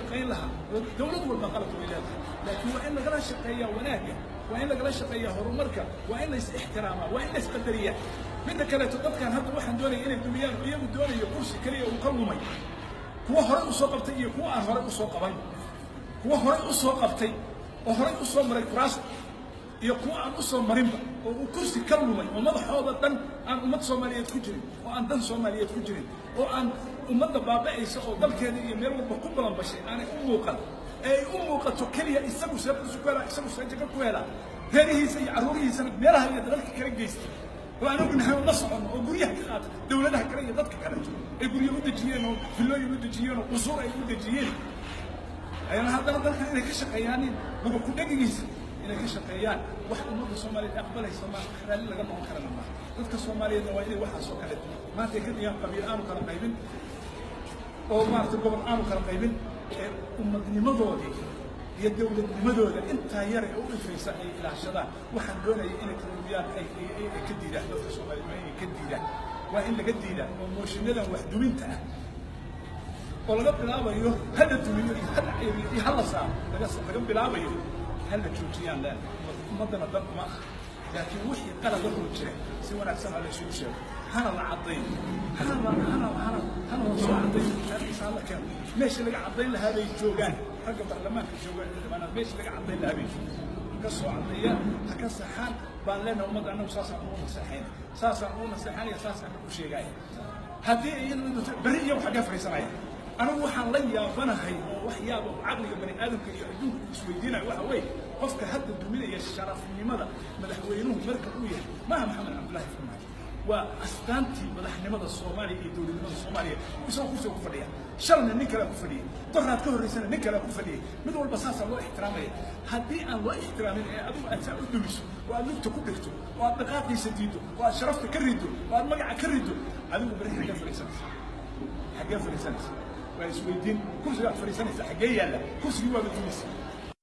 shaqayn lahaa. Dowlad walba qalad way leedahay, laakiin waa in lagala shaqeeyaa wanaagga, waa in lagala shaqeeyaa horumarka, waa in la is ixtiraamaa, waa in la isqadariyaa. Midda kaleeto, dadkan hadda waxaan doonaya inay dumiyaan oo iyagu doonayo kursi keliya uu ka lumay, kuwa horey usoo qabtay iyo kuwa aan horey usoo qaban, kuwa horey usoo qabtay oo horey usoo maray kuraasta iyo kuwa aan usoo marinba oo uu kursi ka lumay, oo madaxooda dhan aan ummad Soomaaliyeed ku jirin, oo aan dan Soomaaliyeed ku jirin, oo aan ummadda baaba'aysa oo dalkeeda iyo meel walba ku balanbashay aanay u muuqan, ee ay u muuqato keliya isagu see kursi ku helaa, isagu see jago ku helaa, reerihiisa iyo carruurihiisana meelaha iyo dalalka kala geystay, oo aan ognahay oo la soconno, oo guryaha ka qaata dowladaha kale iyo dadka kale ay guryo u dejiyeen oo villooyin u dejiyeen oo qusuur ay u dejiyeen, ayana haddana dalkan inay ka shaqeeyaanin luga ku dhegigiisa inay ka shaqeeyaan, wax ummadda Soomaaliyeed aqbalaysa ma raalli laga noqon karana maaha. Dadka Soomaaliyeedna waa inay waxaas oo kale maanta ay ka dhigaan, qabiil aanu kala qaybin oo maaragtay gobol aanu kala qaybin, ee ummadnimadoodii iyo dowladnimadooda intaa yar ee u ifaysa ay ilaashadaan. Waxaan doonaya inay kalumiyaan ay ka diidaan. Dadka Soomaaliyeed waa inay ka diidaan, waa in laga diidaa oo mooshiinadan wax duminta ah oo laga bilaabayo hala dumiyo iyo hala ceebiyo iyo hala saaro laga bilaabayo hala joojiyaan leenahay. Ummaddana dan uma ah, laakiin wixii qalad oo jira si wanaagsan ha la isugu sheego, hana la caddayn, hana la soo caddayn, sharciisa hala keeno. Meeshii laga caddayn lahaa bay joogaan ragga baarlamaanka joogaan, xildhibaanada meeshii laga caddayn lahaa bay joogaan, ka soo caddeeyaan, ha ka saxaan baan leenahay ummadda. Annagu saasaan ugu naseexayna, saasaan ugu naseexanaya, saasaan u sheegaya. Haddii iyadu berri iyagu xaggee fadhiisanaya? Anigu waxaan la yaabanahay oo wax yaaba oo caqliga bani aadamka iyo adduunka uu isweydiinayo waxa weeye, qofka hadda duminaya sharafnimada madaxweynuhu marka uu yahay maaha Maxamed Cabdullaahi Farmaajo, waa astaantii madaxnimada Soomaaliya iyo dowladnimada Soomaaliya, isagoo kursiga ku fadhiya. Shalna nin kalea ku fadhiyay, doraad ka horraysana nin kalea ku fadhiyay, mid walba saasaa loo ixtiraamaya. Haddii aan loo ixtiraamin ee adigu aad saa u dumiso oo aad lugta ku dhigto oo aad dhaqaaqiisa diiddo oo aad sharafta ka riddo oo aad magaca ka riddo, adigu beri xaggee fadhiisanaysa? Xaggee fadhiisanaysa? Waa isweydiin. Kursigaad fadhiisanaysa xaggee yaalla? Kursigii waaba dumisay.